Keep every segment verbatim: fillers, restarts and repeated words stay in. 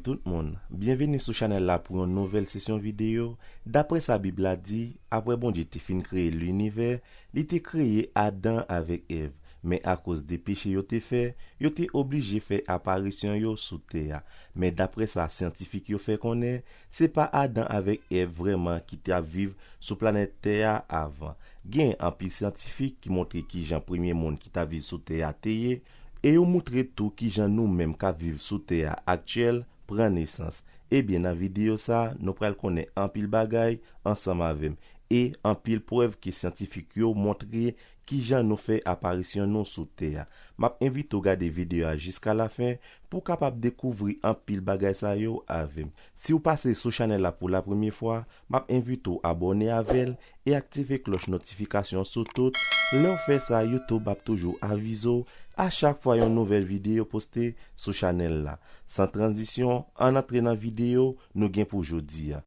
Tout moun, byenveni sou chanèl la pou yon nouvèl sesyon videyo. Daprè sa Bib la di, apre Bondye te fin kreye linivè, li te kreye Adan avèk Èv. Men akoz de peche yo te fè, yo te oblije fè aparisyon yo sou tè a. Men daprè sa syantifik yo fè konnen, se pa Adan avèk Èv vrèman ki t ap viv sou planèt tè a avan. Gen anpil syantifik ki montre kijan premye moun ki t ap viv sou tè a te ye, e yo moutre tou kijan nou menm k ap viv sou tè a aktyèl pran nesans. Ebyen, nan videyo sa, nou pral konnen anpil bagay ansanm avè m, e anpil prèv ke syantifik yo montre kijan nou fè aparisyon nou sou tè a. M ap envite w gade videyo a jiska lafen pou w kapab dekouvri anpil bagay sa yo avè m. Si w pase sou chanèl la pou la premye fwa, m ap envite w abòne avè l e aktive klòch notifikasyon sou tout. Lè w fè sa, YouTube ap toujou avize w a chak fwa yon nouvèl videyo poste sou chanèl la. San tranzisyon, ann antre nan videyo nou gen pou jodi a.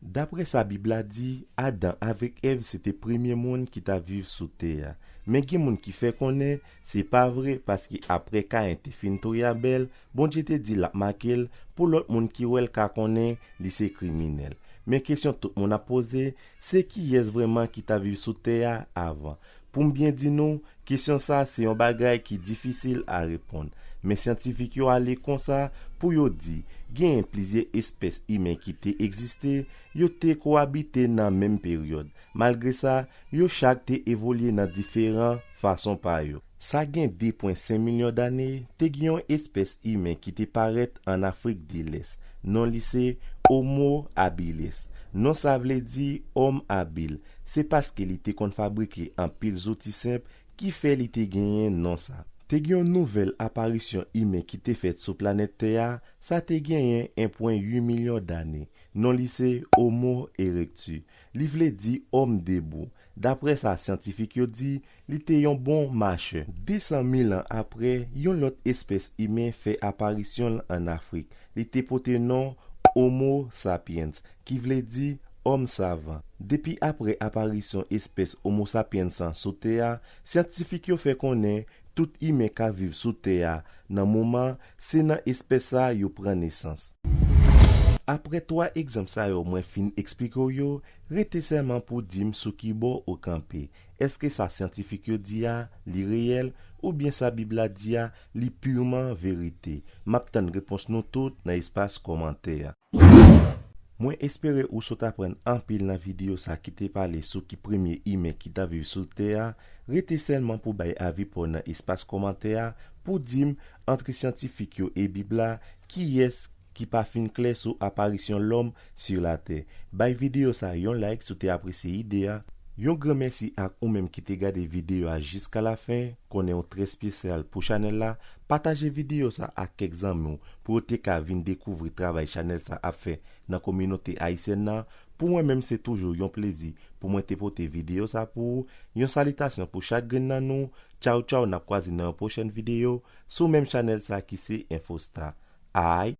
Daprè sa Bib la di, Adan avèk Èv se te premye moun ki t ap viv sou tè a. Men gen moun ki fè konnen se pa vre, paske apre Kayen te fin touye Abèl, Bondye te di l ap make l pou lòt moun ki wè l ka konnen li se kriminèl. Men kesyon tout moun ap poze, se kiyès vrèman ki t ap viv sou tè a avan? Pou m byen di nou, kesyon sa a se yon bagay ki difisil a reponn. Men syantifik yo ale konsa pou yo di, genyen plizyè espès imen ki te egziste, yo te kowabite nan menm peryòd. Malgre sa, yo chak te evolye nan diferan fason pa yo. Sa gen de pwen senk milyon dane, te gen yon espès imen ki te parèt ann Afrik de Lès. Non li se Homo habilis. Non sa vle di òm abil. Se paske li te konn fabrike anpil zouti senp ki fè li te genyen non sa. Te gen yon nouvèl aparisyon imen ki te fèt sou planèt tè a, sa te genyen en pwen uit milyon dane. Non li se Homo erectus. Li vle di òm debou. Daprè sa syantifik yo di, li te yon bon machè. De san mil an apre, yon lòt espès imen fè aparisyon l ann Afrik. Li te pote non Homo sapiens, ki vle di òm savan. Depi apre aparisyon espès Homo sapiens lan sou tè a, syantifik yo fè konnen tout imen k ap viv sou tè a nan moman, se nan espès sa a yo pran nesans. Apre twa egzanp sa yo mwen fin eksplike w yo, rete sèlman pou w di m sou ki bò ou kanpe. Èske sa syantifik yo di a, li reyèl, oubyen sa Bib la di a, li piman verite? M ap tann repons nou tout nan espas kòmantè a. Mwen espere ou sot aprann anpil nan videyo sa ki te pale sou ki premye imen ki t ap viv sou tè a. Rete sèlman pou bay avi pa w nan espas kòmantè a, pou di m, antre syantifik yo e Bib la, kiyès ki pa fin klè sou aparisyon lòm sou latè? Bay videyo sa yon like si w te apresye ide a. Yon gran mèsi ak ou menm ki te gade videyo a jiska lafen. Konnen w trè espesyal pou chanèl la. Pataje videyo sa ak kèk zanmi w pou yo te ka vin dekouvri travay chanèl sa ap fè nan kominote ayisyèn nan. Pou mwen menm, se toujou yon plezi pou mwen te pote videyo sa pou ou. Yon salitasyon pou chak grenn nan nou. Tchaw tchaw, n ap kwaze nan yon pwochèn videyo sou menm chanèl sa ki se Infostar. Ay.